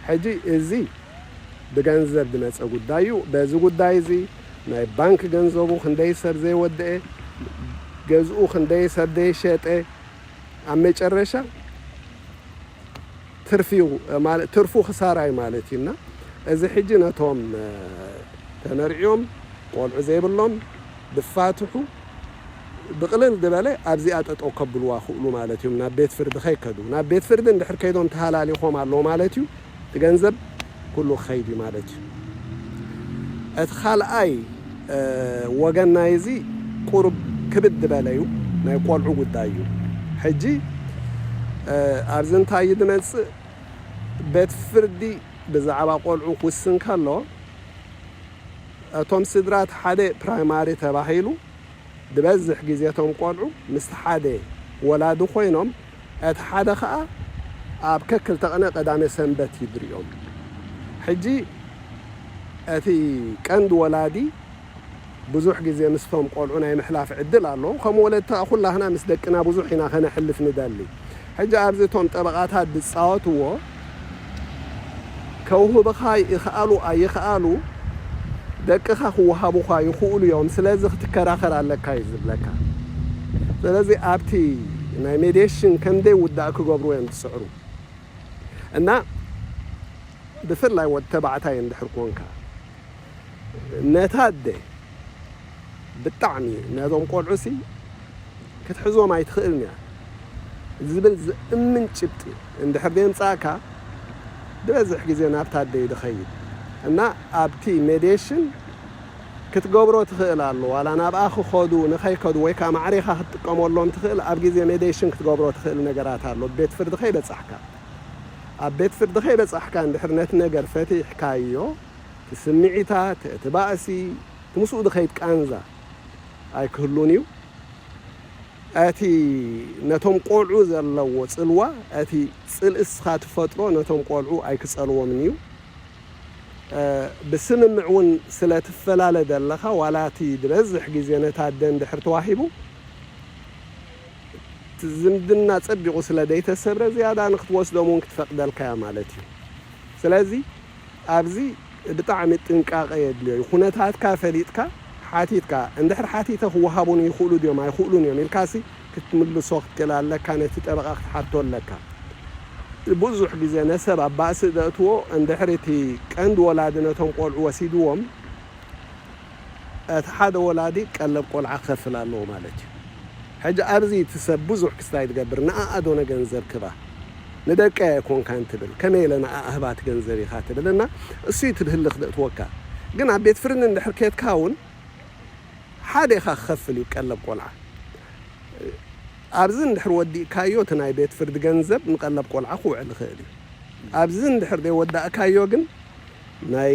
ሕጂ እዚ ብገንዘብ ዝመፀ ጉዳይ እዩ። በዚ ጉዳይ እዚ ናይ ባንክ ገንዘቡ ክንደይ ሰብ ዘይወደአ፣ ገዝኡ ክንደይ ሰብ ዘይሸጠ፣ ኣብ መጨረሻ ትርፊ እዩ ማለት፣ ትርፉ ክሳራ እዩ ማለት እዩ። እና እዚ ሕጂ ነቶም ተመርዕዮም ቆልዑ ዘይብሎም ብፋትሑ ብቕልል ዝበለ ኣብዚኣ ጠጠው ከብልዋ ክእሉ ማለት እዮም። ናብ ቤት ፍርዲ ከይከዱ፣ ናብ ቤት ፍርዲ እንድሕር ከይዶም ተሃላሊኾም ኣለዉ ማለት እዩ። እቲ ገንዘብ ኩሉ ክኸይድ እዩ ማለት እዩ። እቲ ካልኣይ ወገን ናይ እዚ ቁሩብ ክብድ ዝበለ እዩ፣ ናይ ቆልዑ ጉዳይ እዩ። ሕጂ ኣብዚ እንታይ እዩ ዝመፅእ? ቤት ፍርዲ ብዛዕባ ቆልዑ ክውስን ከሎ፣ እቶም ስድራ እቲ ሓደ ፕራይማሪ ተባሂሉ፣ ዝበዝሕ ግዜ እቶም ቆልዑ ምስቲ ሓደ ወላዲ ኮይኖም፣ እቲ ሓደ ኸኣ ኣብ ከክልተ ቅነ ቀዳመ ሰንበት እዩ ዝርእዮም። ሕጂ እቲ ቀንዲ ወላዲ ብዙሕ ግዜ ምስቶም ቆልዑ ናይ ምሕላፍ ዕድል ኣለዎ። ከም ወለድታ ኩላህና ምስ ደቅና ብዙሕ ኢና ከነሕልፍ ንደሊ። ሕጂ ኣብዚ እቶም ጠበቓታት ዝጻወትዎ፣ ከውህብኻ ይኽኣሉ ኣይኽኣሉ፣ ደቅኻ ክወሃቡኻ ይኽእሉ እዮም። ስለዚ ክትከራኸር ኣለካ እዩ ዝብለካ። ስለዚ ኣብቲ ናይ ሜዲሽን ከም ዘይውዳእ ክገብሩ እዮም ዝጽዕሩ። እና ብፍላይ ወዲ ተባዕታይ እንድሕር ኮንካ፣ ነታ ኣደ ብጣዕሚ ነዞም ቆልዑሲ ክትሕዞም ኣይትኽእልን እያ ዝብል ዝእምን ጭብጢ እንድሕር ዘምጻእካ፣ ዝበዝሕ ግዜ ናብታ ኣደ እዩ ዝኸይድ። እና ኣብቲ ሜዲሽን ክትገብሮ ትኽእል ኣሎ። ዋላ ናብኣ ክኸዱ ንኸይከዱ ወይ ከዓ ማዕሪኻ ክትጥቀመሎም ትኽእል፣ ኣብ ግዜ ሜዲሽን ክትገብሮ ትኽእል ነገራት ኣሎ። ቤት ፍርዲ ከይበጻሕካ፣ ኣብ ቤት ፍርዲ ከይበጻሕካ እንድሕር ነቲ ነገር ፈቲሕካዮ፣ እቲ ስምዒታት፣ እቲ ባእሲ፣ እቲ ምስኡ ዝኸይድ ቃንዛ ኣይክህሉን እዩ። እቲ ነቶም ቆልዑ ዘለዎ ጽልዋ፣ እቲ ጽልኢ እስኻ ትፈጥሮ ነቶም ቆልዑ ኣይክጸልዎምን እዩ። እ፣ ብስምምዕ እውን ስለ ትፈላለ ዘለኻ፣ ዋላ እቲ ዝበዝሕ ግዜ ነታ ኣደ እንድሕር ተዋሂቡ፣ እቲ ዝምድና ጸቢቑ ስለ ዘይተሰብረ፣ ዝያዳ ንክትወስዶም እውን ክትፈቕደልካ እያ ማለት እዩ። ስለዚ ኣብዚ ብጣዕሚ ጥንቃቐ የድልዮ እዩ። ኩነታትካ ፈሊጥካ ሓቲትካ፣ እንድሕር ሓቲተ ክወሃቡኒ ይኽእሉ ድዮም ኣይኽእሉን እዮም ኢልካሲ ክትምልሶ ክትክእል ኣለካ፣ ነቲ ጠበቓ ክትሓቶ ኣለካ። ብዙሕ ግዜ ነሰብ ኣብ ባእሲ ዘእትዎ፣ እንድሕር እቲ ቀንዲ ወላዲ ነቶም ቆልዑ ወሲድዎም፣ እቲ ሓደ ወላዲ ቀለብ ቆልዓ ክኸፍል ኣለዎ ማለት እዩ። ሕጂ ኣብዚ እቲ ሰብ ብዙሕ ክስታይ ትገብር፣ ንኣኣ ዶ ነገንዘብ ክባ? ንደቀይ ኣይኮንካን ትብል፣ ከመይ ኢለ ንኣኣ ህባ ትገንዘብ ኢኻ ትብል እና እሱ እዩ ትብህሊ ክደእትወካ። ግን ኣብ ቤት ፍርዲ እንድሕር ኬድካ እውን ሓደ ኢኻ ክኸፍል እዩ ቀለብ ቆልዓ። ኣብዚ እንድሕር ወዲእካዮ እቲ ናይ ቤት ፍርዲ ገንዘብ ንቀለብ ቆልዓ ክውዕል ይኽእል እዩ። ኣብዚ እንድሕር ዘይወዳእካዮ ግን ናይ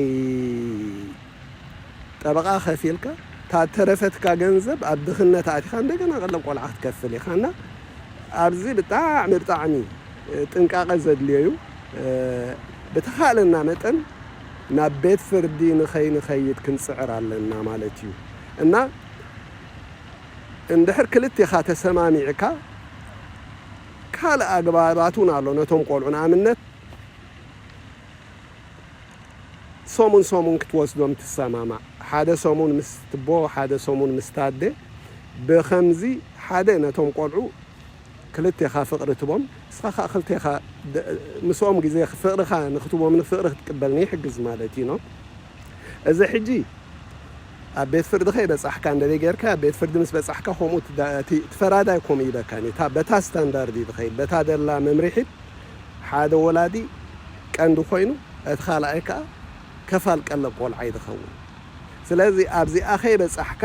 ጠበቓ ከፊልካ፣ እታ ተረፈትካ ገንዘብ ኣብ ድኽነት ኣቲኻ እንደገና ቀለብ ቆልዓ ክትከፍል ኢኻ። እና ኣብዚ ብጣዕሚ፣ ብጣዕሚ ጥንቃቐ ዘድልዮ እዩ። ብተኻእለና መጠን ናብ ቤት ፍርዲ ንኸይንኸይድ ክንጽዕር ኣለና ማለት እዩ። እና እንድሕር ክልቴኻ ተሰማሚዕካ፣ ካልእ ኣግባባት እውን ኣሎ ነቶም ቆልዑ። ንኣብነት፣ ሰሙን ሰሙን ክትወስዶም ትሰማማዕ። ሓደ ሰሙን ምስ ትቦ፣ ሓደ ሰሙን ምስ ታደ። ብኸምዚ ሓደ ነቶም ቆልዑ ክልቴኻ ፍቕሪ ትቦም፣ ንስኻ ኸዓ ክልቴኻ ደ-፣ ምስኦም ግዜ ፍቕርኻ ንክትቦም፣ ንፍቕሪ ክትቅበል ንይሕግዝ ማለት እዩ፣ ኖ? እዚ ሕጂ ኣብ ቤት ፍርዲ ከይበጻሕካ እንደ ጌርካ፣ ኣብ ቤት ፍርዲ ምስ በጻሕካ፣ ከምኡ ትዳ-፣ እቲ፣ እቲ ፈራዳይ ከምኡ ይበካ፣ እታ፣ በታ ስታንዳርድ እዩ ዝኸይድ፣ በታ ደላ መምርሒት ሓደ ወላዲ ቀንዲ ኮይኑ፣ እቲ ካልኣይ ከኣ ከፋል ቀለብ ቆልዓ እዩ ዝኸውን። ስለዚ ኣብዚኣ ከይበጻሕካ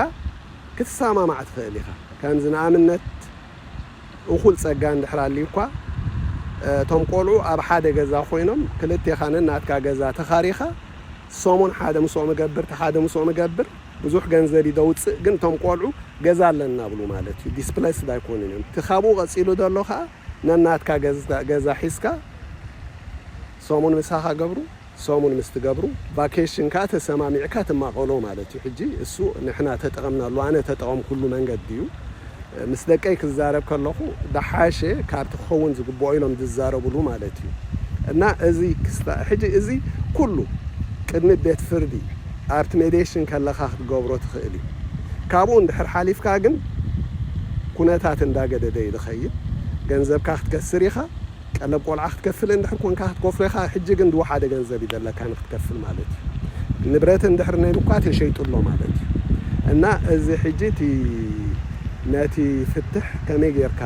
ክትሰማማዕ ትኽእል ኢኻ። ከምዚ ንኣብነት፣ እኹል ጸጋ እንድሕር ኣልዩኳ፣ እቶም ቆልዑ ኣብ ሓደ ገዛ ኮይኖም፣ ክልቴኻ ነናትካ ገዛ ተኻሪኻ፣ ሰሙን ሓደ ምስኦም እገብር፣ እቲ ሓደ ምስኦም እገብር፣ ብዙሕ ገንዘብ እዩ ዘውጽእ፣ ግን እቶም ቆልዑ ገዛ ኣለና ብሉ ማለት እዩ። ዲስፕሌስድ ኣይኮኑን እዮም። እቲ ካብኡ ቀጺሉ ዘሎ ከኣ ነናትካ ገዛ፣ ገዛ ሒዝካ ሰሙን ምሳኻ ገብሩ፣ ሰሙን ምስ ትገብሩ፣ ቫኬሽን ከኣ ተሰማሚዕካ ትማቐሎ ማለት እዩ። ሕጂ እሱ ንሕና ተጠቐምናሉ፣ ኣነ ተጠቐምኩሉ መንገዲ እዩ። ምስ ደቀይ ክዛረብ ከለኹ፣ ደሓሸ ካብቲ ክኸውን ዝግብኦ ኢሎም ዝዛረቡሉ ማለት እዩ። እና እዚ ክስታ ሕጂ እዚ ኩሉ ቅድሚ ቤት ፍርዲ ኣብቲ ሜዲሽን ከለኻ ክትገብሮ ትኽእል እዩ። ካብኡ እንድሕር ሓሊፍካ ግን ኩነታት እንዳገደደ እዩ ዝኸይድ። ገንዘብካ ክትከስር ኢኻ። ቀለብ ቆልዓ ክትከፍል እንድሕር ኮንካ ክትከፍሎ ኢኻ። ሕጂ ግን ድወሓደ ገንዘብ እዩ ዘለካ ንክትከፍል ማለት እዩ። ንብረት እንድሕር ነይሩኳ ተሸይጡ ኣሎ ማለት እዩ። እና እዚ ሕጂ እቲ ነቲ ፍትሕ ከመይ ጌርካ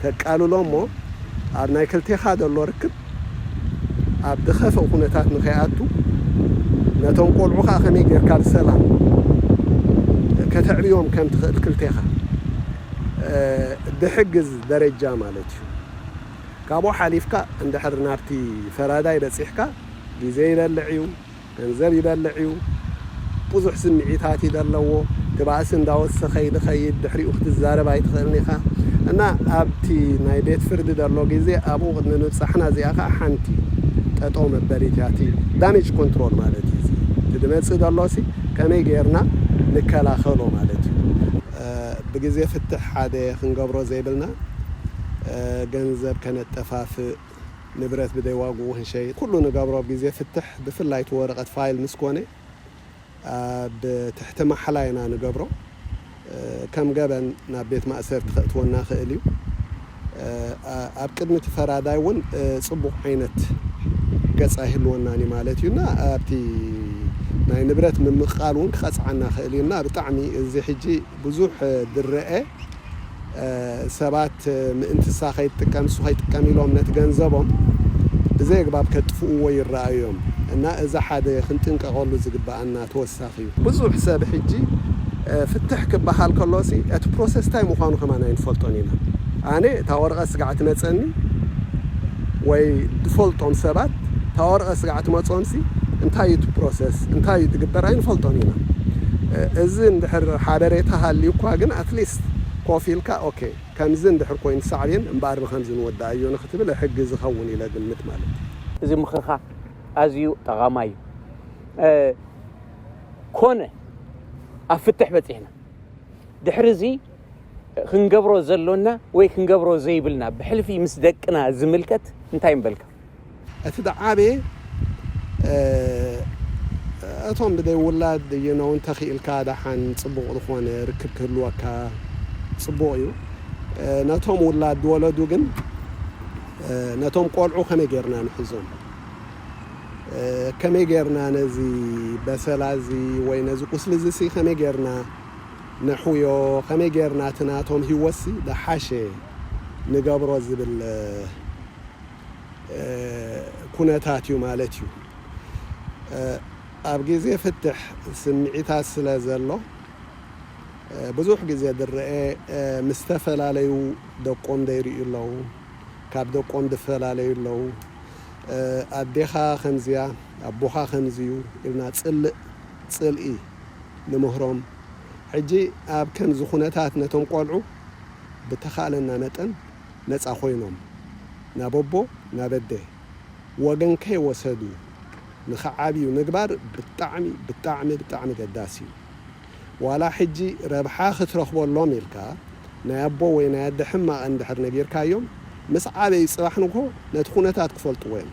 ተቃልሎ እሞ ኣብ ናይ ክልቴኻ ዘሎ ርክብ ኣብ ዝኸፍእ ኩነታት ንኸይኣቱ ነቶም ቆልዑ ከዓ ከመይ ጌርካ ብሰላም ከተዕብዮም ከም ትኽእል ክልቴኻ ድሕግዝ ደረጃ ማለት እዩ። ካብኡ ሓሊፍካ እንድሕር ናብቲ ፈራዳይ በፂሕካ ግዜ ይበልዕ እዩ፣ ገንዘብ ይበልዕ እዩ። ብዙሕ ስምዒታት እዩ ዘለዎ። እቲ ባእሲ እንዳወሰኸ ይኸይድ፣ ድሕሪኡ ክትዛረብ ኣይትኽእልን ኢኻ። እና ኣብቲ ናይ ቤት ፍርዲ ዘሎ ግዜ ኣብኡ ቅድሚ ምብፃሕና እዚኣ ከዓ ሓንቲ ጠጠው መበሊት እያ። እቲ ዳሜጅ ኮንትሮል ማለት እዩ። እዚ እቲ ድመፅእ ዘሎ ሲ ከመይ ጌርና ንከላኸሎ ማለት እዩ። ብግዜ ፍትሕ ሓደ ክንገብሮ ዘይብልና ገንዘብ ከነጠፋፍእ ንብረት ብደይ ዋግኡ ክንሸይጥ ኩሉ ንገብሮ ኣብ ግዜ ፍትሕ ብፍላይ እቲ ወረቐት ፋይል ምስ ኮነ ኣብ ትሕቲ ማሕላ ኢና ንገብሮ። ከም ገበን ናብ ቤት ማእሰርቲ ከእትወና ክእል እዩ። ኣብ ቅድሚ እቲ ፈራዳይ እውን ፅቡቕ ዓይነት ገፅ ኣይህልወናን እዩ ማለት እዩ እና ኣብቲ ናይ ንብረት ምምቕቓል እውን ክቐፅዓና ክእል እዩ እና ብጣዕሚ እዚ ሕጂ ብዙሕ ድረአ ሰባት ምእንቲ እሳ ከይትጥቀም እሱ ከይጥቀም ኢሎም ነቲ ገንዘቦም ብዘይ ኣግባብ ከጥፍእዎ ይረኣዩ እዮም እና እዚ ሓደ ክንጥንቀቐሉ ዝግበኣና ተወሳኺ እዩ። ብዙሕ ሰብ ሕጂ ፍትሕ ክበሃል ከሎሲ እቲ ፕሮሰስ እንታይ ምዃኑ ከማን ኣይንፈልጦን ኢና። ኣነ እታ ወረቐት ስጋዕ ትመፀኒ ወይ ዝፈልጦም ሰባት እታ ወረቐት ስጋዕ ትመፆምሲ እንታይ እዩ እቲ ፕሮሰስ እንታይ እዩ ትግበር ኣይንፈልጦን ኢና። እዚ እንድሕር ሓበሬታ ሃልዩ እኳ ግን ኣትሊስት ኮፍ ኢልካ ኦኬ ከምዚ እንድሕር ኮይኑ ሳዕቤን እምበኣር ብከምዚ ንወዳእዮ ንክትብል ሕጊ ዝኸውን ኢለ ግምት ማለት እዩ። እዚ ምኽርኻ ኣዝዩ ጠቓማይ እዩ። ኮነ ኣብ ፍትሕ በፂሕና ድሕሪ እዚ ክንገብሮ ዘሎና ወይ ክንገብሮ ዘይብልና ብሕልፊ ምስ ደቅና ዝምልከት እንታይ ምበልካ? እቲ ዝዓበየ እቶም ብደይ ውላድ you know እንተኽኢልካ ደሓን ፅቡቕ ዝኾነ ርክብ ክህልወካ ፅቡቕ እዩ። ነቶም ውላድ ዝወለዱ ግን ነቶም ቆልዑ ከመይ ጌርና ንሕዞም? ከመይ ጌርና ነዚ በሰላ እዚ ወይ ነዚ ቁስሊ እዚ ሲ ከመይ ጌርና ነሕውዮ? ከመይ ጌርና እቲ ናቶም ህይወት ሲ ዝሓሸ ንገብሮ ዝብል ኩነታት እዩ ማለት እዩ። ኣብ ግዜ ፍትሕ ስምዒታት ስለ ዘሎ ብዙሕ ግዜ ዝረአ ምስ ዝተፈላለዩ ደቆም ዘይርእዩ ኣለዉ፣ ካብ ደቆም ዝፈላለዩ ኣለዉ። ኣዴኻ ከምዚያ ኣቦኻ ከምዚዩ ኢልና ፅልእ ፅልኢ ንምህሮም። ሕጂ ኣብ ከምዚ ኩነታት ነቶም ቆልዑ ብተኻእለና መጠን ነፃ ኮይኖም ናብ ኣቦ ናብ ኣደ ወገን ከይወሰዱ ንኽዓብዩ ምግባር ብጣዕሚ ብጣዕሚ ብጣዕሚ ገዳሲ እዩ። ዋላ ሕጂ ረብሓ ክትረኽበሎም ኢልካ ናይ ኣቦ ወይ ናይ ኣደ ሕማቕ እንድሕር ነጊርካዮም ምስ ዓበዩ ፅባሕ ንግሆ ነቲ ኩነታት ክፈልጥዎ እዮም።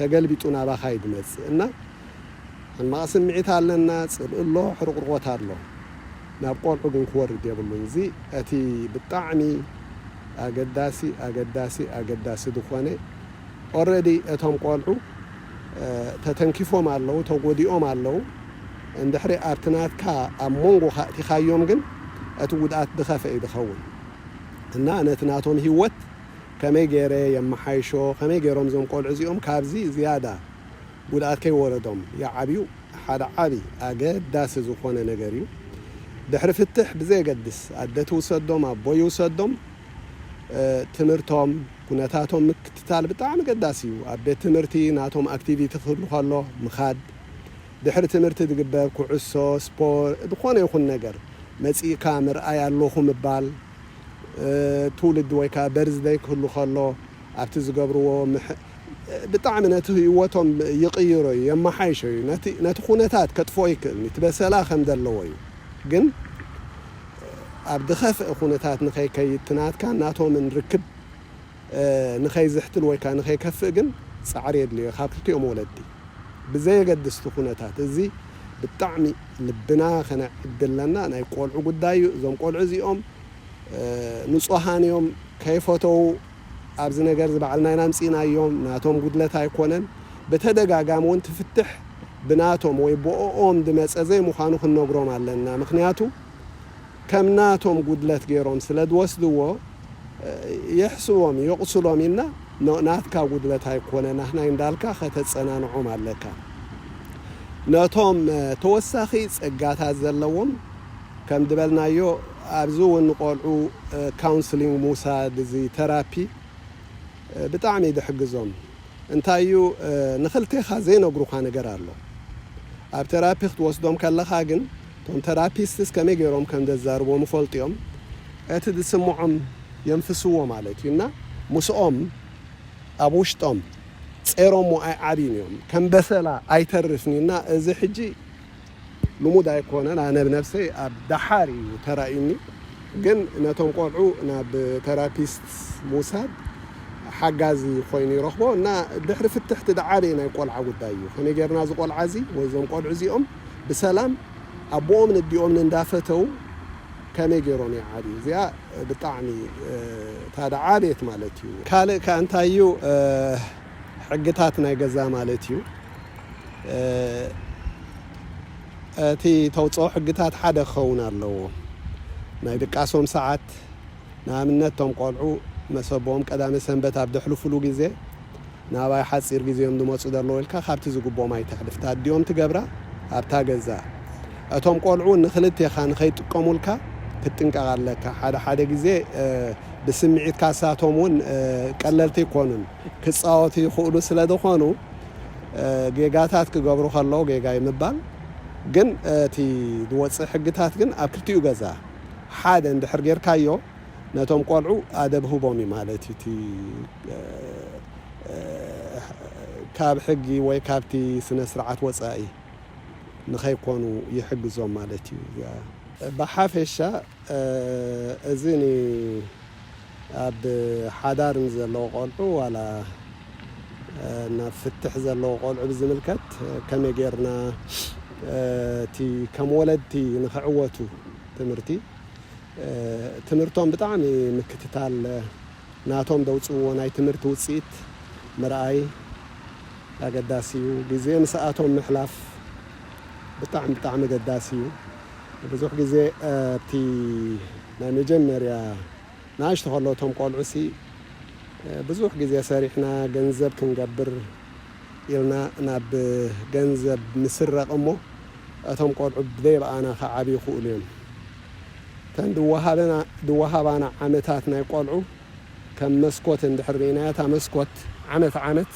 ተገልቢጡ ናባኻ እዩ ዝመፅእ እና ሕማቕ ስምዒት ኣለና፣ ፅልኢ ኣሎ፣ ሕርቕርቖት ኣሎ። ናብ ቆልዑ ግን ክወርድ የብሉን። እዚ እቲ ብጣዕሚ ኣገዳሲ ኣገዳሲ ኣገዳሲ ዝኾነ already እቶም ቆልዑ ተተንኪፎም ኣለዉ፣ ተጎዲኦም ኣለዉ። እንድሕሪ ኣብቲ ናትካ ኣብ መንጎ ካእቲኻዮም ግን እቲ ጉድኣት ዝኸፍአ እዩ ዝኸውን እና ነቲ ናቶም ህይወት ከመይ ገይረ የመሓይሾ፣ ከመይ ገይሮም እዞም ቆልዑ እዚኦም ካብዚ ዝያዳ ጉድኣት ከይወረዶም ይዓብዩ ሓደ ዓቢ ኣገዳሲ ዝኾነ ነገር እዩ። ድሕሪ ፍትሕ ብዘየገድስ ኣደ ትውሰዶም ኣቦ ይውሰዶም ትምህርቶም ኩነታቶም ምክትታል ብጣዕሚ ገዳሲ እዩ። ኣብ ቤት ትምህርቲ ናቶም ኣክቲቪቲ ክህሉ ከሎ ምኻድ፣ ድሕሪ ትምህርቲ ዝግበር ኩዕሶ፣ ስፖርት፣ ዝኾነ ይኹን ነገር መፂእካ ምርኣይ ኣለኹ ምባል፣ ትውልዲ ወይ ከዓ በርዝደይ ክህሉ ከሎ ኣብቲ ዝገብርዎ ብጣዕሚ ነቲ ህይወቶም ይቕይሮ እዩ፣ የመሓይሾ እዩ። ነቲ ኩነታት ከጥፍኦ ይክእል፣ እቲ በሰላ ከም ዘለዎ እዩ። ግን ኣብ ዝኸፍአ ኩነታት ንኸይከይድ ትናትካ ናቶምን ርክብ ንኸይዝሕትል ወይ ከዓ ንኸይከፍእ ግን ጻዕሪ የድልዮ ካብ ክልቲኦም ወለዲ። ብዘየገድስቲ ኩነታት እዚ ብጣዕሚ ልብና ከነዕቢ ኣለና። ናይ ቆልዑ ጉዳይ እዩ። እዞም ቆልዑ እዚኦም ንጹሃን እዮም። ከይፈተው ኣብዚ ነገር እዚ ባዕልና ኢና ኣምጺእናዮም። ናቶም ጉድለት ኣይኮነን። ብተደጋጋሚ እውን ትፍትሕ ብናቶም ወይ ብኦም ዝመጸ ዘይምዃኑ ክንነግሮም ኣለና። ምክንያቱ ከም ናቶም ጉድለት ገይሮም ስለ ዝወስድዎ የሕስዎም፣ የቑስሎም ኢልና፣ ኖ፣ ናትካ ጉድለት ኣይኮነ፣ ናህናይ እንዳልካ ከተጸናንዖም ኣለካ። ነቶም ተወሳኺ ጸጋታት ዘለዎም ከም ዝበልናዮ ኣብዚ እውን ንቆልዑ ካውንስሊንግ ምውሳድ፣ እዚ ተራፒ ብጣዕሚ እዩ ዝሕግዞም። እንታይ እዩ ንኽልቴኻ ዘይነግሩኻ ነገር ኣሎ። ኣብ ተራፒ ክትወስዶም ከለኻ ግን እቶም ተራፒስትስ ከመይ ገይሮም ከም ዘዛርቦም ይፈልጡ እዮም። እቲ ዝስምዖም የንፍስዎ ማለት እዩ። እና ምስኦም ኣብ ውሽጦም ጸሮሞ ኣይዓብዩን እዮም። ከም በሰላ ኣይተርፍን እዩ። እና እዚ ሕጂ ልሙድ ኣይኮነን። ኣነ ብነብሰይ ኣብ ደሓር እዩ ተራእዩኒ። ግን ነቶም ቆልዑ ናብ ተራፒስት ምውሳድ ሓጋዚ ኮይኑ ይረኽቦ። እና ድሕሪ ፍትሕቲ ደዓበየ ናይ ቆልዓ ጉዳይ እዩ። ከመይ ጌርና እዚ ቆልዓ እዚ ወይ እዞም ቆልዑ እዚኦም ብሰላም ኣቦኦምን ኣዲኦምን እንዳፈተው ከመይ ገይሮም ይዓብዩ? እዚኣ ብጣዕሚ እታ ደዓበየት ማለት እዩ። ካልእ ከኣ እንታይ እዩ፣ ሕግታት ናይ ገዛ ማለት እዩ። እቲ ተውፅኦ ሕግታት ሓደ ክኸውን ኣለዎ። ናይ ድቃሶም ሰዓት፣ ንኣብነት እቶም ቆልዑ መሰቦም ቀዳመ ሰንበት ኣብ ደሕልፉሉ ግዜ ናባይ ሓፂር ግዜ እዮም ዝመፁ ዘለዉ ኢልካ ካብቲ ዝግብኦም ኣይተሕልፍ። ታዲኦም ትገብራ ኣብታ ገዛ። እቶም ቆልዑ ንክልቴኻ ንኸይጥቀሙልካ ክትጥንቀቕ ኣለካ። ሓደ ሓደ ግዜ ብስምዒት ካሳቶም እውን ቀለልቲ ኣይኮኑን፣ ክፃወቱ ይኽእሉ ስለ ዝኾኑ ጌጋታት ክገብሩ ከለዉ ጌጋ ይምባል። ግን እቲ ዝወፅእ ሕግታት ግን ኣብ ክልቲኡ ገዛ ሓደ እንድሕር ጌርካዮ ነቶም ቆልዑ ኣደብ ህቦም እዩ ማለት እዩ። እቲ ካብ ሕጊ ወይ ካብቲ ስነ ስርዓት ወፃኢ ንኸይኮኑ ይሕግዞም ማለት እዩ። ብሓፈሻ እዚ ን ኣብ ሓዳር ንዘለዉ ቆልዑ ዋላ ናብ ፍትሕ ዘለዉ ቆልዑ ብዝምልከት ከመይ ጌርና እቲ ከም ወለድቲ ንኽዕወቱ ትምህርቲ ትምህርቶም ብጣዕሚ ምክትታል ናቶም ደውፅዎ ናይ ትምህርቲ ውፅኢት ምርኣይ ኣገዳሲ እዩ። ግዜ ምስኣቶም ምሕላፍ ብጣዕሚ ብጣዕሚ ኣገዳሲ እዩ። ብዙሕ ግዜ ኣብቲ ናይ መጀመርያ ንኣሽቱ ከለውቶም ቆልዑሲ ብዙሕ ግዜ ሰሪሕና ገንዘብ ክንገብር ኢልና ናብ ገንዘብ ንስረቕ እሞ እቶም ቆልዑ ብዘይ ብኣና ክዓብዩ ይኽእሉ እዮም። እተን ድወሃባና ዓመታት ናይ ቆልዑ ከም መስኮት እንድሕር ርኢናያ፣ እታ መስኮት ዓመት ዓመት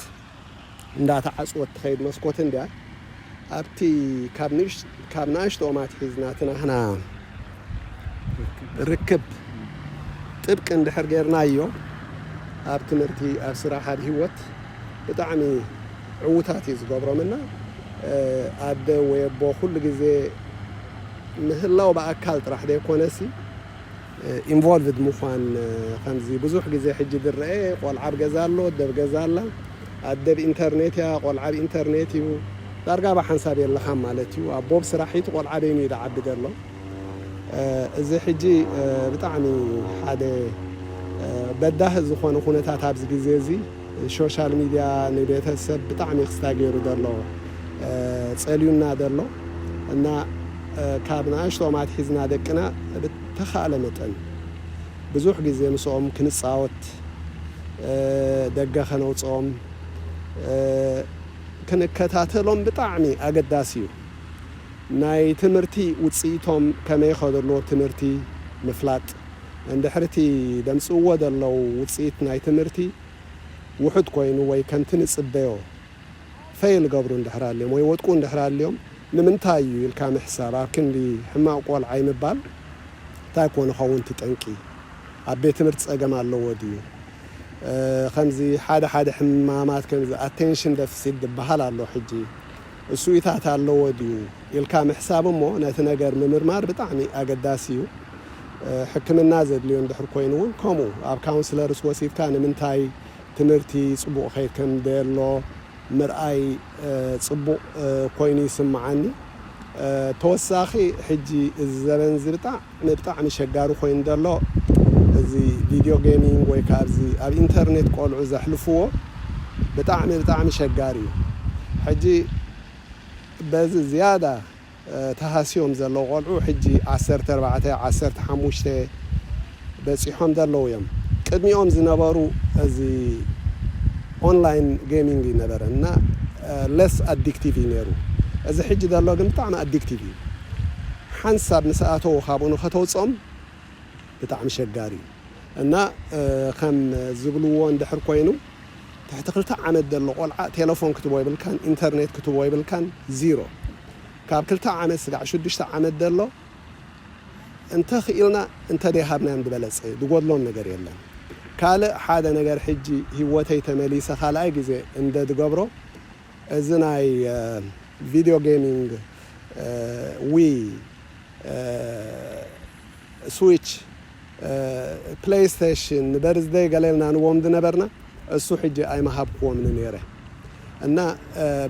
እንዳተዓፅወት ትኸይድ መስኮት እንድያ። ኣብቲ ካብ ንኣሽቶኦም ኣትሒዝና እቲ ናህና ርክብ ጥብቂ እንድሕር ጌርናዮ ኣብ ትምህርቲ፣ ኣብ ስራሕ፣ ኣብ ህይወት ብጣዕሚ ዕዉታት እዩ ዝገብሮም። እና ኣደ ወይ ኣቦ ኩሉ ግዜ ምህላው ብኣካል ጥራሕ ዘይኮነሲ ኢንቮልቭድ ምዃን ከምዚ ብዙሕ ግዜ ሕጂ ዝረአ ቆልዓ ኣብ ገዛ ኣሎ፣ ኣደ ኣብ ገዛ ኣላ፣ ኣደ ኣብ ኢንተርኔት እያ፣ ቆልዓ ኣብ ኢንተርኔት እዩ። ዳርጋ ብሓንሳብ የለኻን ማለት እዩ። ኣቦ ኣብ ስራሕ እዩ፣ እቲ ቆልዓ በይኑ እዩ ዝዓቢ ዘሎ። እዚ ሕጂ ብጣዕሚ ሓደ በዳሂ ዝኾነ ኩነታት ኣብዚ ግዜ እዚ ሶሻል ሚድያ ንቤተሰብ ብጣዕሚ ክስታ ገይሩ ዘሎ፣ ጸልዩና ዘሎ። እና ካብ ንኣሽቶኦም ኣትሒዝና ደቅና ብተኻእለ መጠን ብዙሕ ግዜ ምስኦም ክንጻወት፣ ደገ ከነውጽኦም፣ ክንከታተሎም ብጣዕሚ ኣገዳሲ እዩ። ናይ ትምህርቲ ውጽኢቶም ከመይ ከደሎ ትምህርቲ ምፍላጥ፣ እንድሕርቲ ደምጽእዎ ዘለዉ ውጽኢት ናይ ትምህርቲ ውሑድ ኮይኑ ወይ ከምቲ ንጽበዮ ፈይል ገብሩ እንድሕር ኣልዮም ወይ ወድቁ እንድሕር ኣልዮም ንምንታይ እዩ ኢልካ ምሕሳብ፣ ኣብ ክንዲ ሕማቕ ቆልዓ ይምባል እንታይ ኮን ኸውን ትጠንቂ? ኣብ ቤት ትምህርቲ ጸገም ኣለዎ ድዩ? ከምዚ ሓደ ሓደ ሕማማት ከምዚ ኣቴንሽን ደፍሲት ዝበሃል ኣሎ ሕጂ። እሱኢታት ኣለዎ ድዩ ኢልካ ምሕሳብ እሞ ነቲ ነገር ምምርማር ብጣዕሚ ኣገዳሲ እዩ። ሕክምና ዘድልዮ እንድሕር ኮይኑ እውን ከምኡ ኣብ ካውንስለርስ ወሲድካ ንምንታይ ትምህርቲ ጽቡቕ ከይድ ከም ደሎ ምርኣይ ጽቡቕ ኮይኑ ይስምዓኒ። ተወሳኺ ሕጂ እዚ ዘበን እዚ ብጣዕሚ ብጣዕሚ ሸጋሪ ኮይኑ ዘሎ እዚ ቪድዮ ጌሚንግ ወይ ከዓ ኣብዚ ኣብ ኢንተርኔት ቆልዑ ዘሕልፍዎ ብጣዕሚ ብጣዕሚ ሸጋሪ እዩ። ሕጂ በዚ ዝያዳ ተሃስዮም ዘለዉ ቆልዑ ሕጂ ዓሰርተ ኣርባዕተ ዓሰርተ ሓሙሽተ በፂሖም ዘለዉ እዮም። ቅድሚኦም ዝነበሩ እዚ ኦንላይን ጌሚንግ ይነበረ እና ለስ ኣዲክቲቭ እዩ ነይሩ። እዚ ሕጂ ዘሎ ግን ብጣዕሚ ኣዲክቲቭ እዩ። ሓንሳብ ምስ ኣተዉ ካብኡ ንኸተውፅኦም ብጣዕሚ ሸጋሪ እዩ እና ከም ዝብልዎ እንድሕር ኮይኑ ትሕቲ ክልተ ዓመት ዘሎ ቆልዓ ቴሌፎን ክትቦ ይብልካን ኢንተርኔት ክትቦ ይብልካን ዚሮ። ካብ ክልተ ዓመት ስጋዕ ሽዱሽተ ዓመት ዘሎ እንተ ክኢልና እንተ ደይሃብናዮም ዝበለጸ እዩ። ዝጎድሎም ነገር የለን። ካልእ ሓደ ነገር ሕጂ ህይወተይ ተመሊሰ ካልኣይ ግዜ እንደ ዝገብሮ እዚ ናይ ቪድዮ ጌሚንግ ዊ ስዊች ፕሌይስቴሽን ንበርዝደይ ገለ ኢልና ንቦም ዝነበርና እሱ ሕጂ ኣይመሃብክዎምን ነይረ እና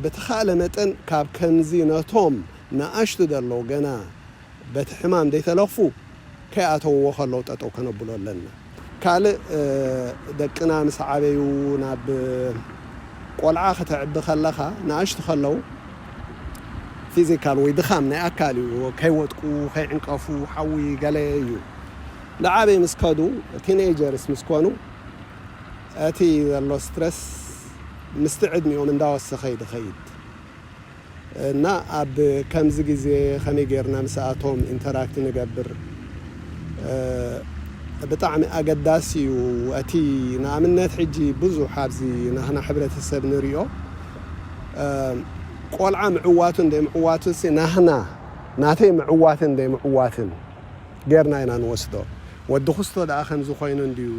ብተኻእለ መጠን ካብ ከምዚ ነቶም ንኣሽቱ ዘለዉ ገና በቲ ሕማም ዘይተለኽፉ ከይኣተውዎ ከለዉ ጠጠው ከነብሎ ኣለና። ካልእ ደቅና ምስ ዓበዩ ናብ ቆልዓ ከተዕቢ ከለኻ ንኣሽቱ ከለዉ ፊዚካል ወይ ድኻም ናይ ኣካል እዩ። ከይወጥቁ ከይዕንቀፉ ሓዊ ገለ እዩ። ንዓበይ ምስ ከዱ ቲኔጀርስ ምስ ኮኑ እቲ ዘሎ ስትረስ ምስቲ ዕድሚኦም እንዳወሰኸ እዩ ዝኸይድ። እና ኣብ ከምዚ ግዜ ከመይ ጌርና ምስኣቶም ኢንተራክት ንገብር ብጣዕሚ ኣገዳሲ እዩ። እቲ ንኣብነት ሕጂ ብዙሕ ኣብዚ ናህና ሕብረተሰብ ንሪኦ ቆልዓ ምዕዋቱን ዘይምዕዋቱን ናህና ናተይ ምዕዋትን ዘይምዕዋትን ጌርና ኢና ንወስዶ። ወዲ ክስቶ ደኣ ከምዚ ኮይኑ እንድዩ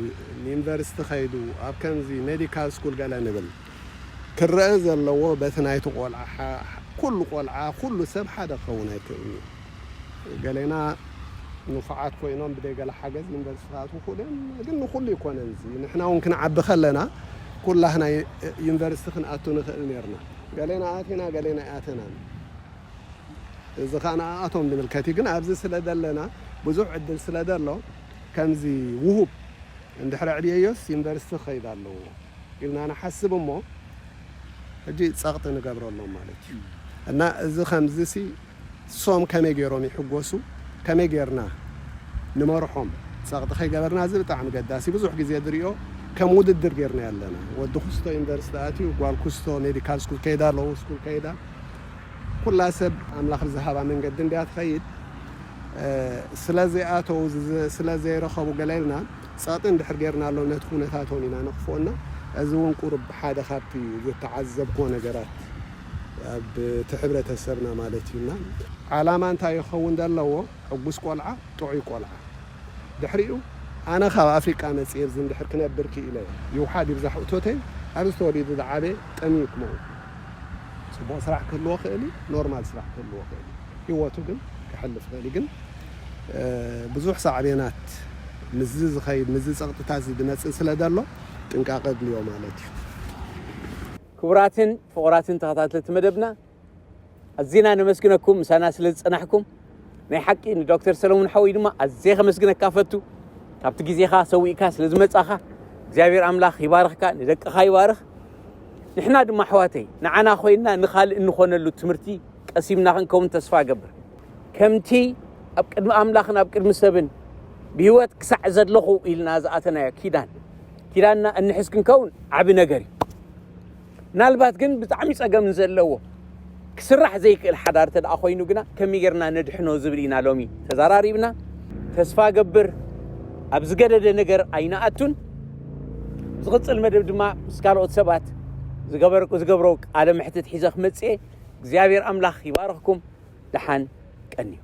ንዩኒቨርሲቲ ከይዱ ኣብ ከምዚ ሜዲካል ስኩል ገለ ንብል ክረአ ዘለዎ በቲ ናይቲ ቆልዓ ኩሉ ቆልዓ ኩሉ ሰብ ሓደ ክኸውን ኣይክእልን እዩ። ገሌና ንፉዓት ኮይኖም ብደይ ገለ ሓገዝ ዩኒቨርሲቲ ክኣትዉ ክእሉ እዮም። ግን ንኩሉ ይኮነን እዚ ንሕና እውን ክንዓቢ ከለና ኩላህና ዩኒቨርሲቲ ክንኣቱ ንኽእል ነርና። ገሌና ኣቲና ገሌና ኣይኣተናን። እዚ ከዓ ንኣቶም ዝምልከት እዩ። ግን ኣብዚ ስለ ዘለና ብዙሕ ዕድል ስለ ዘሎ ከምዚ ውሁብ እንድሕሪ ዕብየዮስ ዩኒቨርሲቲ ክኸይድ ኣለዎ ኢልና ንሓስብ እሞ ሕጂ ጸቕጢ ንገብረሎም ማለት እዩ እና እዚ ከምዚ ሲ ሶም ከመይ ገይሮም ይሕጎሱ ከመይ ጌርና ንመርሖም ጸቕጢ ከይገበርና እዚ ብጣዕሚ ገዳሲ ብዙሕ ግዜ ዝሪኦ ከም ውድድር ጌርና ኣለና። ወዲ ኩስቶ ዩኒቨርሲቲ ኣትዩ ጓል ኩስቶ ሜዲካል ስኩል ከይዳ ሎው ስኩል ከይዳ ኩላ ሰብ ኣምላኽ ብዝሃባ መንገዲ እንድያ ትኸይድ። ስለ ዘይኣተው ስለ ዘይረኸቡ ገለ ኢልና ጸቕጢ እንድሕር ጌርናሎም ነቲ ኩነታቶም ኢና ነኽፍኦና። እዚ እውን ቁሩብ ሓደ ካብቲ ዝተዓዘብክዎ ነገራት ኣብቲ ሕብረተሰብና ማለት እዩና። ዓላማ እንታይ ይኸውን ዘለዎ? ሕጉስ ቆልዓ፣ ጥዑይ ቆልዓ። ድሕሪኡ ኣነ ካብ ኣፍሪቃ መጽየ ኣብዚ እንድሕር ክነብር ክኢለ ይውሓድ ይብዛሕ እቶተይ ኣብዚ ተወሊዱ ዝዓበየ ጠምዩ ክመው ጽቡቕ ስራሕ ክህልዎ ክእል እዩ፣ ኖርማል ስራሕ ክህልዎ ክእል እዩ። ህይወቱ ግን ክሕልፍ ክእል እዩ። ግን ብዙሕ ሳዕቤናት ምስዚ ዝኸይድ ምስዚ ጸቕጥታት እዚ ዝመጽእ ስለ ዘሎ ጥንቃቐ ድልዮ ማለት እዩ። ክቡራትን ፍቑራትን ተኸታተልቲ መደብና ኣዚና ነመስግነኩም ምሳና ስለ ዝጸናሕኩም። ናይ ሓቂ ንዶክተር ሰለሙን ሓወይ ድማ ኣዝየ ከመስግነካ ፈቱ። ካብቲ ግዜኻ ሰዊእካ ስለ ዝመጻኻ እግዚኣብሔር ኣምላኽ ይባርኽካ፣ ንደቅኻ ይባርኽ። ንሕና ድማ ኣሕዋተይ ንዓና ኮይንና ንኻልእ እንኾነሉ ትምህርቲ ቀሲምና ክንከውን ተስፋ እገብር። ከምቲ ኣብ ቅድሚ ኣምላኽን ኣብ ቅድሚ ሰብን ብህይወት ክሳዕ ዘለኹ ኢልና ዝኣተናዮ ኪዳን ኪዳንና እንሕዝ ክንከውን ዓቢ ነገር እዩ። ምናልባት ግን ብጣዕሚ ጸገም ዘለዎ ክስራሕ ዘይክእል ሓዳር ተደኣ ኮይኑ ግና ከመይ ጌርና ነድሕኖ ዝብል ኢና ሎሚ ተዘራሪብና። ተስፋ ገብር ኣብ ዝገደደ ነገር ኣይንኣቱን። ዝቕጽል መደብ ድማ ምስ ካልኦት ሰባት ዝገበርኩ ዝገብሮ ቃለ ምሕትት ሒዘ ክመጽእ እየ። እግዚኣብሔር ኣምላኽ ይባርኽኩም። ደሓን ቀንዩ።